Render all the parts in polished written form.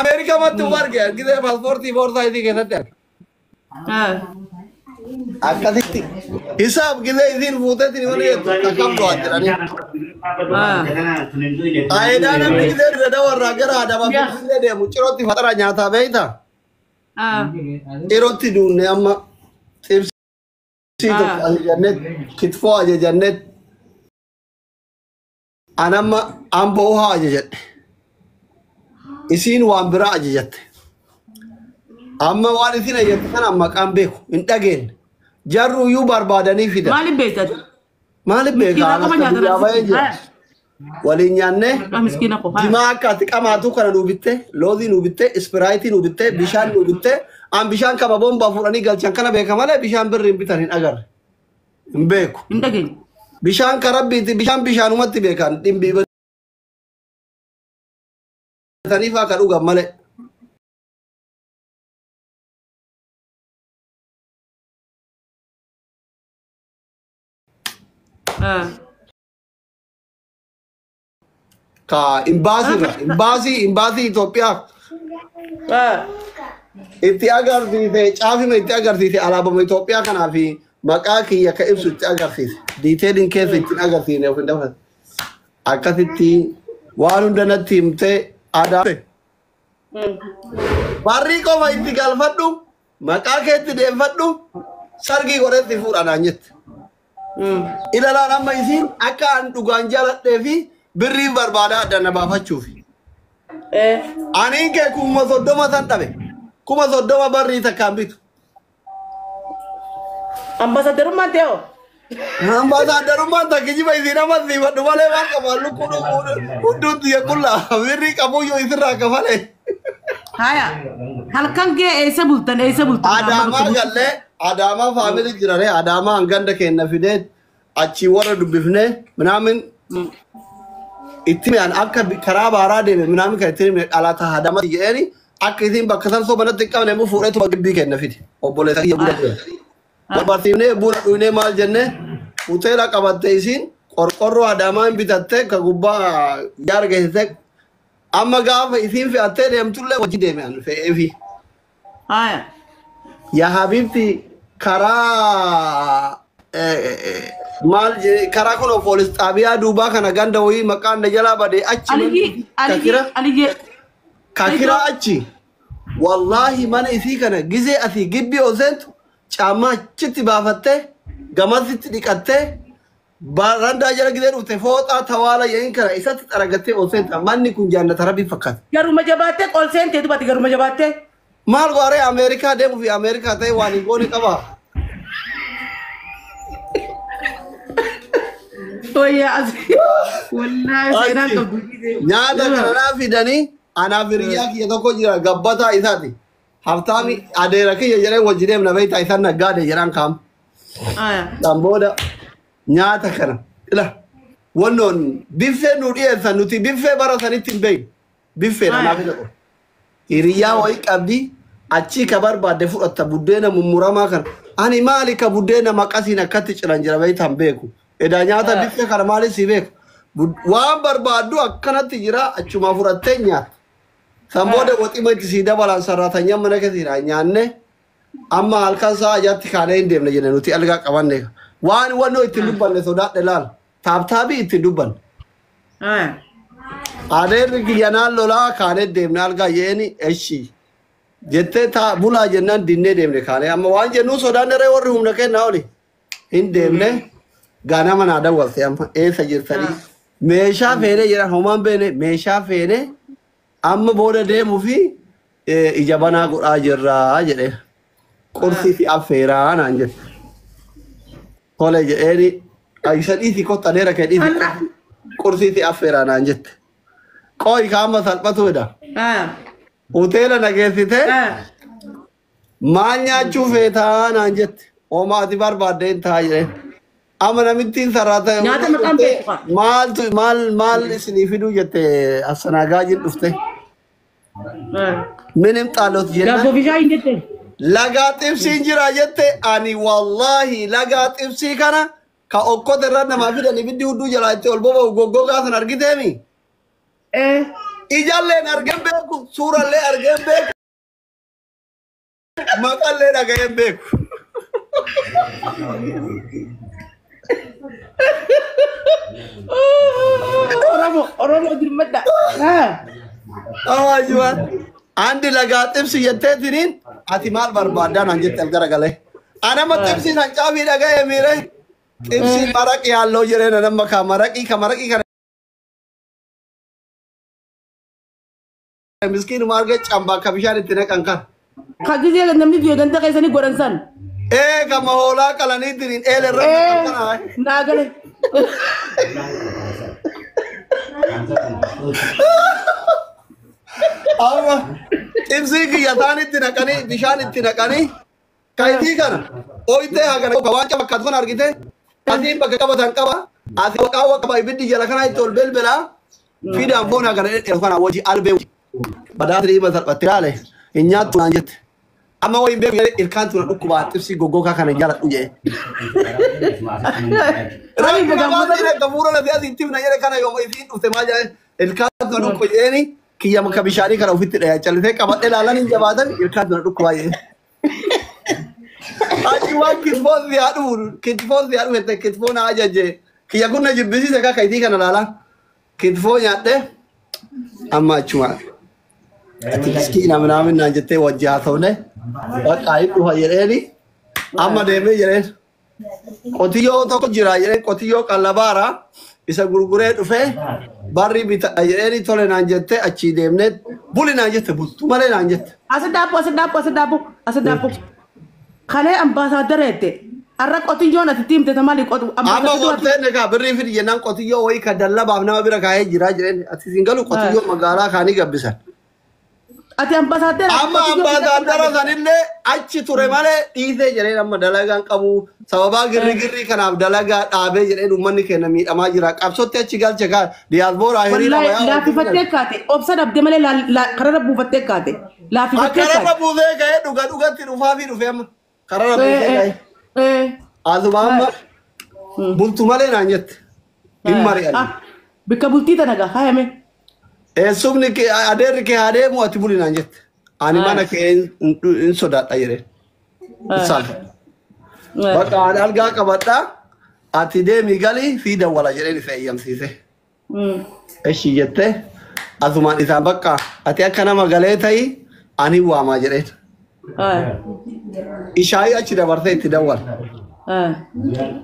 Ameerikaa matti arge argitee paaspoortii boorsaa isii keessatti arge. Akkasitti hisaab gisee isiin fuuteetiin mana jettu akkam du'an jedhanii. Faayidaa namni gisee dirra dawarraa gara Adaamaa Finfinnee deemu cirootti faxara nyaataa beektaa? Cirootti duunne amma xibsii tokko ajajannet kitfoo ajajannet anamma amboo uhaa ajajadhe. Isiin waan biraa ajajatte. Amma waan isin ajajatte kana maqaan beeku hin dhageenye. Jarru iyyuu barbaadanii fidan. Maaliif beekta? Maaliif beekaa? Miskiina qofa Akka nyaata biyyaa bahee jira. Waliin nyaannee Miskiina qofa. jimaa akka ati qamaatu kana nuu bitte, loozii nuu bitte, ispiraayitii nuu bitte, bishaan nuu bitte. An bishaan kama bombaa fuudhanii galchan kana beeka malee bishaan birri hin bitan hin agarre. Hin beeku. Hin dhageenye. Bishaan karabbiiti bishaan bishaanumatti beekan dhimbiibatanii faa ka dhugan malee. Ka imbaasii irra imbaasii imbaasii Itoophiyaa itti agarsiise caafima itti agarsiise alaabama Itoophiyaa kanaa fi maqaa kiyya ka ibsu itti agarsiise. Diiteeliin keessa ittiin agarsiisne of hin dabalatu. Akkasitti waan hunda natti himtee aadaa. Barrii qofa itti galfadhu maqaa keetti deeffadhu sargii godhetti fuudha naan jette. Ilalaan amma isiin akka an dhugaan jaaladhee fi birriin barbaadaa adda na baafachuufi. Aniin kee 30,000 san dhabe. 30,000 barrii takkaan bitu. Ambaasaaddarummaan ta'e hoo? Ambaasaaddarummaan takka jiba isiin amma siifadhu malee waan qabaan lukkuu hunduu xiyya qullaa birrii qabuyyuu isirraa kafale. Haya. Halkan kee eessa bultan eessa bultan? Adaamaa gallee Adaamaa faamilii jirare Adaamaa hanganda keenya fidee achii warra dubbifnee minaamin itti mi'aan akka karaa baaraa deeme minaamin kan itti himne dhalata Adaamaa jedheeni akka isiin bakka san sobanatti hin qabne immoo fuudheetu gibbii kenna fide obboleessa kiyya buna ture. Barsiifnee buna dhugnee maal jennee hoteela qabatte isiin qorqorroo Adaamaa hin bitatte ka gubbaa jaara geessite amma gaafa isiin fe'attee deemtullee wajji deeme an fe'eefi. Haya. Yaa Habibti karaa maal karaa kun poolis xaabiyaa duubaa kana ganda wayii maqaan na jalaa bade achi Aliyyee kakira Aliyyee Aliyyee. kakira achi wallaahi mana isii kana gizee asii gibbii ol seentu caammaa achitti baafattee gamasitti dhiqattee barandaa jala gizee dhufte fooxaa tawaala jedhin kana isatti xaragattee ol seenta manni kun jaannata rabbii fakkaata. Garuma jabaattee ol seentee dubatti garuma jabaattee. Maal gooree Ameerikaa deemuu fi Ameerikaa ta'e waan hin goone qabaa. Wayyaa as. Wallaahi seenaan qabdu. Nyaata kana naa fidanii anaaf hiriyyaa kiyya tokko jira gabbataa isaati. Haftaami adeera kiyya jedhee wajji deemna beektaa isaan naggaade jedhaan kaam. Haya. Kan booda nyaata kana ila wannoon biffee nu dhiyeessan nuti biffee bara sanitti hin beeknu. Biffee anaaf isa qofa. Hiriyyaa wayii qabdi achii ka barbaadde fudhatta buddeena mummuramaa kana. Ani maali ka buddeena maqasiin akkatti ciran jira beektaa hin beeku. Edaa nyaata biffee kana maali si beeku. Waan barbaaddu akkanatti jira achuma fudhattee nyaatta. San booda waxima itti sii dabalan sarraatanyaan mana keessa jira nyaanne amma halkan sa'a jaatti kaanee hin deemne jenne nuti algaa qabanne. Waan wannoo ittiin dubbanne sodaadhe laal. Taaptaabii ittiin dubbanne. Haya. Adeerri kiyya naan lolaa kaanee deemne algaa yeeni eshi. Jettee taa bulaa jennaan dinnee deemne kaanee amma waan jennuu sodaanne ree warri humna kennaa oli. Hin deemne ganama naa dawwalte amma eessa jirtanii. Meeshaa feenee jedhan homaan beene meeshaa feenee amma booda deemuu fi ija banaa godhaa jirraa jedhee. Qursii fi affeeraa naan jedhe. Tole jedheeni isa dhiisi kottu adeera kee dhiisi qursii fi affeeraa naan jette. Qo'i kaama salphatu jedha. Haya. Hoteela na geessitee Haya. maal nyaachuu feetaa naan jette. Homaa ati barbaadde hin taa jedheen. Amma namittiin sarara Nyaata maqaan beeku qaba. maaltu maal maal isinii fiduu jette asanaagaajin dhufte. Haya. Minim xaalot jennaan. Gaaffoo bishaan hin jette. Lagaa xibsiin jira jette ani wallaahi lagaa xibsii kana ka okkote irra namaa fidan ibiddi hudduu jalaa itti ol boba'u goggogaa san argiteemi. Ijalleen argeen beeku, suurallee argeen beeku, maqallee dhaga'een beeku. Oromo Oromo dirmadha. Ajwa. Andi lagaa xibsi jetteetiniin ati maal barbaaddaa naan jette garagalee. Anama xibsi san caafii dhaga'ee miire. Xibsi maraqii halluu jedhee nama ka maraqii ka maraqii kana. Miskiinuma argee cambaa ka bishaan itti naqan kan. Ka gisee namni biyya ganda keessanii godhan san. Ee kama hoolaa qalaniitiin eele irra naqan kana. Naa gale. Amma xibsii kiyya taan itti naqanii bishaan itti naqanii kayitii kana ooyitee hagana waan fakkaatu kana argite asiin bakka qabatan qaba asii qaawwa qaba ibiddi jala kana itti ol belbelaa fidaan foon hagana dhedheeru kana wajji albee badaati dhiiba salphatte ilaale hin nyaattu naan jette. Amma wayin beeku jedhee ilkaan tuna dhukkubaa xibsii goggogaa kana jaaladhu jedhee. Rabbi namaa akka fuula lafee asiin tifna jedhe kana yooma isiin dhufte maal jedhee ilkaan tuna dhukkuba jedheeni kiyya maka bishaanii kana ofitti dhaya callisee qabadhee ilaalan hin jabaatan ilkaan tuna dhukkubaa jedhee. Achi waan kitfoon si haa dhufu kitfoon si haa dhufu jette kitfoon haa ajaje kiyya kun na jibbisiise akka kayitii kana ilaalaa kitfoo nyaadhee amma achuma ati miskiina minaamin naan jettee wajji haasofne bakka hin dhufa jedheeni amma deemee jedheen qotiyyoo tokko jira jedheen qotiyyoo qallabaara isa gurguree dhufee barri bitadha jedheeni tole naan jette achii deemnee buli naan jette bultu malee naan jette. Asi daabbo asi daabbo asi daabbo asi daabbo. Kalee ambaasaaddara jette. Arra qotiyyoon ati tiimte maali qotu Amma qorteen egaa birrii fidi jennaan qotiyyoo wayii kan dallabaaf nama bira kaa'ee jira jedheen ati siin galu qotiyyoo magaalaa kaanii gabbisan. Ati ambaasaaddara. Amma ambaasaaddara sanillee achi ture malee dhiisee jedheen amma dalagaan qabu sababaa girri kanaaf dalagaa dhaabee jedheen uummanni keenya miidhamaa jira qabsootti achi galche kaa diyaaspooraa hiriira Wallahi laafifattee kaate obsa dhabde malee kararra buufattee kaate laafifattee Kararra kaate. buufee ka'ee dhuga dhugatti dhufaa fi dhufee amma kararra buufee ka'ee. Asuma amma bultu malee naan jette hin mari'anne. Bikka bultii tana gaa haayame. Eessumni kee adeerri kee haa deemu ati buli naan jette. Ani mana kee hin sodaadha jedheen. Hin saalfadha. Bakka ani algaa qabadha ati deemii galii fi dawwala jedheen isa eeyyamsiise. Eshi jette asumaan isaan bakka ati akka nama galee ta'i ani waamaa jedheen. Ishaayii achi dabarsee itti dawwala.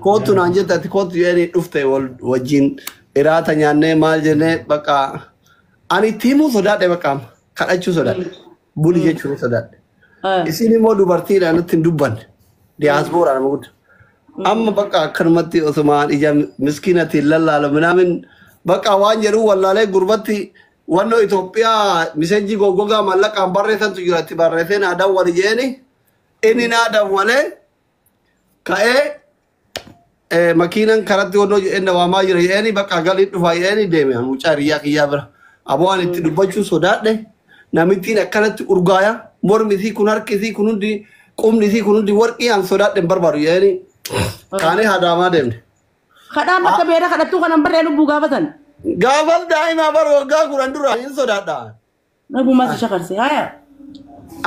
Kootu naan jette ati kootu jedhanii dhufte wajjin iraata nyaannee maal jennee bakka ani itti himuu sodaadhe bakka amma kadhachuu sodaadhe buli jechuun sodaadhe. Isin immoo dubartiidha nutti hin dubbanne diyaaspooraa nama guddaa. Amma bakka akkanumatti osumaan ija miskiinatti lallaala minaamin bakka waan jedhu wallaalee gurbatti wannoo Itoophiyaa miseenji goggogaa mallaqaan barreessantu jira itti barreessee naa dawwali jeeni inni naa dawwalee ka'ee makiinan karatti wannoo jedheen na waamaa jira jeeni bakka galii dhufaa jeeni deeme mucaa hiriyaa kiyyaa bira. Aboo ani itti dubbachuu sodaadhe namittiin akkanatti urgaaya mormi isii kun harki isii kun hundi qubni isii kun hundi warqii an sodaadhe hin barbaadu jeeni kaanee hadaamaa deemne. Kadhaan bakka beera kadhattuu kanan barree lubbuu gaafatan. Gaafas daa'imaa bar waggaa 10 dura hin sodaadha. Nagumaa si shakarse haaya.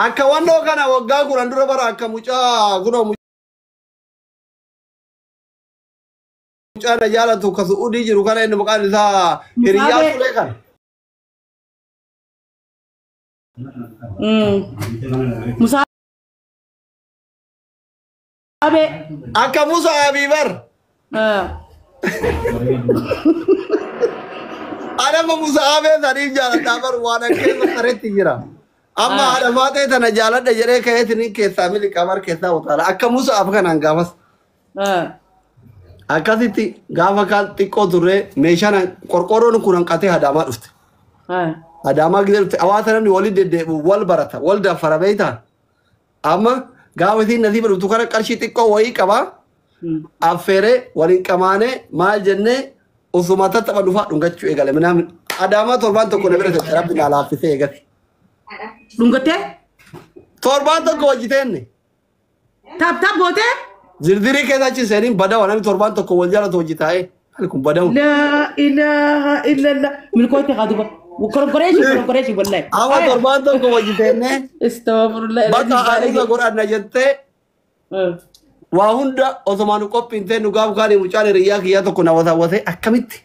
Akka wannoo kana waggaa 10 dura bara akka mucaa kunoo mucaa na jaalatu ka su'uudii jiru kana inni maqaan isaa hiriyaa ture kana. Musaabee. Akka Musa Abii bar. Anama Musa Abee saniif jaaladhaa bar waan keessa sareetti jira. Amma haadha maaxee tana jaaladha jedhee ka'eetiin keessaa miliqaa bar keessaa utaala. Akka Musa Ab kanaan gaafas. Akkasitti gaafa kaan xiqqoo turre meeshaan qorqoorroon kun hanqatee hadaamaa dhufte. Hadaamaa gisee dhufte hawaasa namni waliin deddeebi'u wal barata wal daffara beektaa. Amma gaafa isiin nasiiba dhuftu kana qarshii xiqqoo wayii qabaa. Affeeree waliin qamaanee maal jennee osuma tattapha dhufaa dhungachuu eegale. Minaamin adaamaa torbaan tokko na bira tatte rabbi naa laaffisee eegate. Dhungattee? Torbaan tokko hojjeteenne. Taap taap gootee? Zirzirii keessa achi seeniin badawa namni torbaan tokko wal jaalatu hojii taa'ee. Hali kun badawu. Laa ilaaha illallah. Milkootti haa duba. Korkoreeshi korkoreeshi wallahi. Amma torbaan tokko wajji teennee Astagfirullah. bakka aruuza godhanna jettee waa hunda osoma nu qophiin ta'e nu gaaf kaanii mucaan hiriyyaa kiyyaa tokko na wasawwasee akkamitti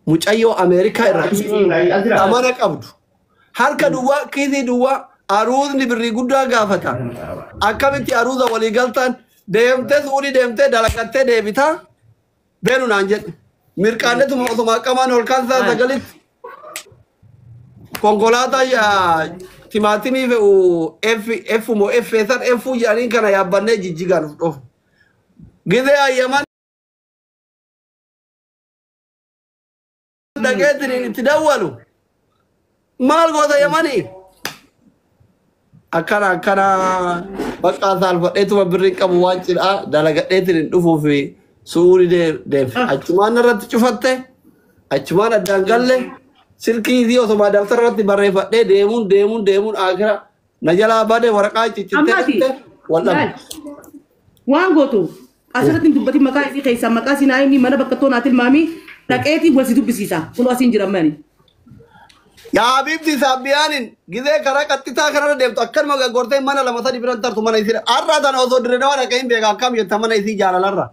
mucayyoo Ameerikaa irraa amana qabdu harka duwwaa kiisii duwwaa aruuzni birrii guddaa gaafata akkamitti aruuza walii galtaan deemtee suudii deemtee dalagattee deebitaa beenu naan jedhe mirqaannetuma osoma qamaan ol kaan isaa sagalitti konkolaataa timaatimii fe'u F F moo F san F jedhaniin kana yaabbannee jijjigaan of dhoofu. Gizee ayyaman dhaqeetiin itti dawwalu maal goota yamanii akkana akkana bakka saalfadheetuma birrii qabu waan cidhaa dalagadheetiin hin dhufuuf su'uuri deemte achumaan irratti cufatte achumaan addaan galle silkii isii osoma dabtara irratti barreeffadhee deemuun deemuun deemuun akira na jalaa bade waraqaa ciccittee Ammaati. dhufte wal dhabe. Waan gootu asirratti hin dubbatin maqaa isii keessaa maqaa isii naa himi mana bakka toonaa tilmaami dhaqeetii wal si dubbisiisa. Kun asiin jira mani. Yaa Habibti Saabbiyaanin gizee karaa qaxxitaa kanarra deemtu akkanuma gaggortee mana lama sadi biran tartu mana isii har'a tana osoo dirree dawaa dhaqee hin beeka akkam jetta mana isii jaalalarra.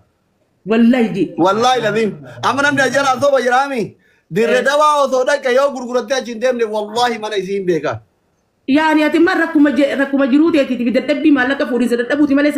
Wallahi ji. Wallaahi laziim amma namni ajjala asooba jiraami dirree dawaa osoo dhaqe yoo gurgurattee achi hin deemne wallaahi mana isii hin beeka. Yaani ati ma rakkuma jiruu teetiitiif dadhabbii maallaqa fuudhinsa dadhabuuti malee.